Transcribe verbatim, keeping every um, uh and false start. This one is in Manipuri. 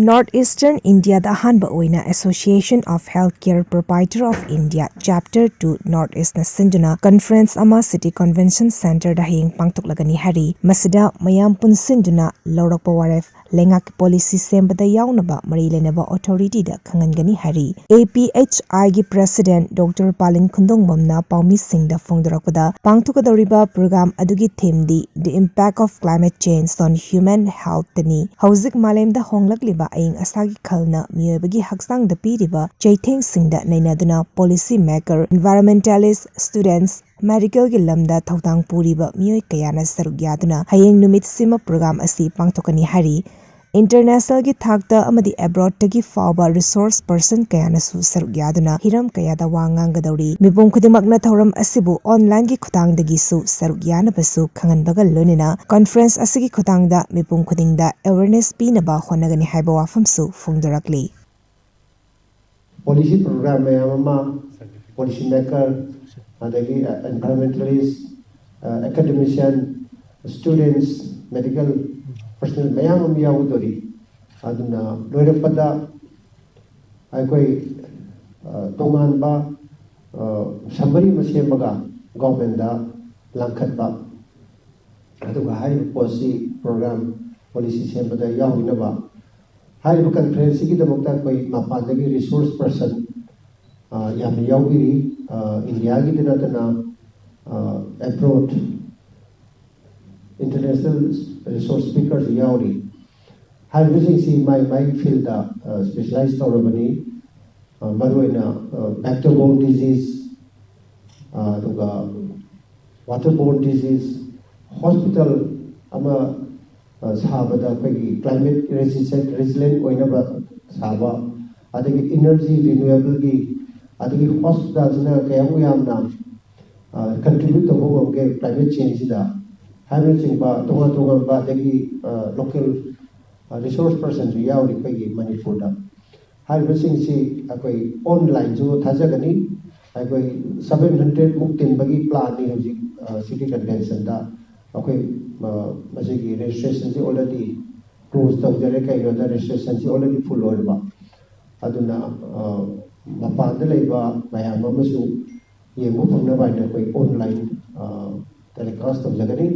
North Eastern India ꯗ ꯑꯍꯥꯟꯕ ꯑꯣꯏꯅ Association of Healthcare Provider of India Chapter two North East ꯅ ꯁꯤꯟꯗꯨꯅ conference ꯑꯃ City Convention Centre ꯗ ꯍꯌꯦꯡ ꯄꯥꯡꯊꯣꯛꯂꯒꯅꯤ ꯍꯥꯏꯔꯤ꯫ ꯃꯁꯤꯗ ꯃꯌꯥꯝ ꯄꯨꯟꯁꯤꯟꯗꯨꯅ ꯂꯧꯔꯛꯄ ꯋꯥꯔꯦꯞ ꯂꯩꯉꯥꯛꯀꯤ policy ꯁꯦꯝꯕꯗ ꯌꯥꯎꯅꯕ ꯃꯔꯤ ꯂꯩꯅꯕ authority ꯗ ꯈꯪꯍꯟꯒꯅꯤ ꯍꯥꯏꯔꯤ꯫ A P H I ꯒꯤ President Doctor ꯄꯥꯂꯤꯡ ꯈꯨꯟꯗꯣꯡꯕꯝꯅ ꯄꯥꯎꯃꯤꯁꯤꯡꯗ ꯐꯣꯡꯗꯣꯔꯛꯄꯗ, ꯄꯥꯡꯊꯣꯛꯀꯗꯧꯔꯤꯕ program ꯑꯗꯨꯒꯤ theme D The Impact of Climate Change on Human Health ꯅꯤ꯫ ꯍꯧꯖꯤꯛ ꯃꯥꯂꯦꯝꯗ ꯍꯣꯡꯂꯛꯂꯤꯕ ꯑꯏꯪ ꯑꯁꯥꯒꯤ ꯈꯜꯅ ꯃꯤꯑꯣꯏꯕꯒꯤ ꯍꯛꯆꯥꯡꯗ ꯄꯤꯔꯤꯕ ꯆꯩꯊꯦꯡꯁꯤꯡꯗ ꯅꯩꯅꯗꯨꯅ policy maker, environmentalist, students, medical ꯒꯤ ꯂꯝꯗ ꯊꯧꯗꯥꯡ ꯄꯨꯔꯤꯕ ꯃꯤꯑꯣꯏ ꯀꯌꯥꯅ ꯁꯔꯨꯛ ꯌꯥꯗꯨꯅ ꯍꯌꯦꯡ ꯅꯨꯃꯤꯠꯁꯤꯃ program ꯑꯁꯤ ꯄꯥꯡꯊꯣꯛꯀꯅꯤ ꯍꯥꯏꯔꯤ꯫ International ꯒꯤ ꯊꯥꯛꯇ ꯑꯃꯗꯤ abroad ꯇꯒꯤ ꯐꯥꯎꯕ resource person ꯀꯌꯥꯅꯁꯨ ꯁꯔꯨꯛ ꯌꯥꯗꯨꯅ ꯍꯤꯔꯝ ꯀꯌꯥꯗ ꯋꯥ ꯉꯥꯡꯒꯗꯧꯔꯤ꯫ ꯃꯤꯄꯨꯝ ꯈꯨꯗꯤꯡꯃꯛꯅ ꯊꯧꯔꯝ ꯑꯁꯤꯕꯨ online ꯒꯤ ꯈꯨꯠꯊꯥꯡꯗꯒꯤꯁꯨ ꯁꯔꯨꯛ ꯌꯥꯅꯕꯁꯨ ꯈꯪꯍꯟꯕꯒ ꯂꯣꯏꯅꯅ conference ꯑꯁꯤꯒꯤ ꯈꯨꯠꯊꯥꯡꯗ ꯃꯤꯄꯨꯝ ꯈꯨꯗꯤꯡꯗ awareness ꯄꯤꯅꯕ ꯍꯣꯠꯅꯒꯅꯤ ꯍꯥꯏꯕ ꯋꯥꯐꯝꯁꯨ ꯐꯣꯡꯗꯣꯔꯛꯂꯤ꯫ Policy program ꯃꯌꯥꯝ ꯑꯃ, policy maker, ꯑꯗꯒꯤ environmentalist, academician, students, medical personnel ꯃꯌꯥꯝ ꯑꯃ ꯌꯥꯎꯒꯗꯧꯔꯤ꯫ ꯑꯗꯨꯅ ꯂꯣꯏꯔꯛꯄꯗ ꯑꯩꯈꯣꯏ ꯇꯣꯉꯥꯟꯕ summary ꯑꯃ ꯁꯦꯝꯃꯒ government ꯇ ꯂꯥꯡꯈꯠꯄ꯫ ꯑꯗꯨꯒ ꯍꯥꯏꯔꯤꯕ ꯄꯣꯠꯁꯤ program policy ꯁꯦꯝꯕꯗ ꯌꯥꯎꯈꯤꯅꯕ꯫ ꯍꯥꯏꯔꯤꯕ conference ꯁꯤꯒꯤꯗꯃꯛꯇ ꯑꯩꯈꯣꯏ ꯃꯄꯥꯟꯗꯒꯤ resource person ꯌꯥꯝꯅ ꯌꯥꯎꯕꯤꯔꯤ꯫ ꯏꯟꯗꯤꯌꯥꯒꯤꯗ ꯅꯠꯇꯅ abroad international resource speaker ꯁꯨ ꯌꯥꯎꯔꯤ꯫ ꯍꯥꯏꯔꯤꯕꯁꯤꯡꯁꯤ ꯃꯥꯏ ꯃꯥꯏ field ꯗ specialize ꯇꯧꯔꯕꯅꯤ꯫ ꯃꯔꯨꯑꯣꯏꯅ vector borne disease, ꯑꯗꯨꯒ water borne disease, hospital ꯑꯃ ꯁꯥꯕꯗ ꯑꯩꯈꯣꯏꯒꯤ climate resistant, resilient ꯑꯣꯏꯅꯕ ꯁꯥꯕ, ꯑꯗꯒꯤ energy renewable ꯒꯤ, ꯑꯗꯒꯤ hospital ꯁꯤꯅ ꯀꯌꯥꯃꯨꯛ ꯌꯥꯝꯅ contribute ꯇꯧꯕ ꯉꯝꯒꯦ climate change ꯁꯤꯗ ꯍꯥꯏꯕꯅꯆꯤꯡꯕ ꯇꯣꯉꯥꯟ ꯇꯣꯉꯥꯟꯕ, ꯑꯗꯒꯤ local resource person ꯁꯨ ꯌꯥꯎꯔꯤ ꯑꯩꯈꯣꯏꯒꯤ ꯃꯅꯤꯄꯨꯔꯗ꯫ ꯍꯥꯏꯔꯤꯕꯁꯤꯡꯁꯤ ꯑꯩꯈꯣꯏ online ꯁꯨ ꯊꯥꯖꯒꯅꯤ꯫ ꯑꯩꯈꯣꯏ seven hundred ꯃꯨꯛ ꯇꯤꯟꯕꯒꯤ plan ꯅꯤ ꯍꯧꯖꯤꯛ city convention ꯗ꯫ ꯑꯩꯈꯣꯏ ꯃꯁꯤꯒꯤ registration ꯁꯤ already ꯀ꯭ꯂꯣꯖ ꯇꯧꯖꯔꯦ꯫ ꯀꯩꯒꯤꯅꯣꯗ ꯔꯦꯖꯤꯁꯇ꯭ꯔꯦꯁꯟꯁꯤ ꯑꯣꯜꯔꯦꯗꯤ ꯐꯨꯜ ꯑꯣꯏꯔꯕ꯫ ꯑꯗꯨꯅ ꯃꯄꯥꯟꯗ ꯂꯩꯕ ꯃꯌꯥꯝ ꯑꯃꯁꯨ ꯌꯦꯡꯕ ꯐꯪꯅꯕ ꯍꯥꯏꯅ ꯑꯩꯈꯣꯏ ꯑꯣꯟꯂꯥꯏꯟ ꯇꯦꯂꯤꯀꯥꯁ ꯇꯧꯖꯒꯅꯤ꯫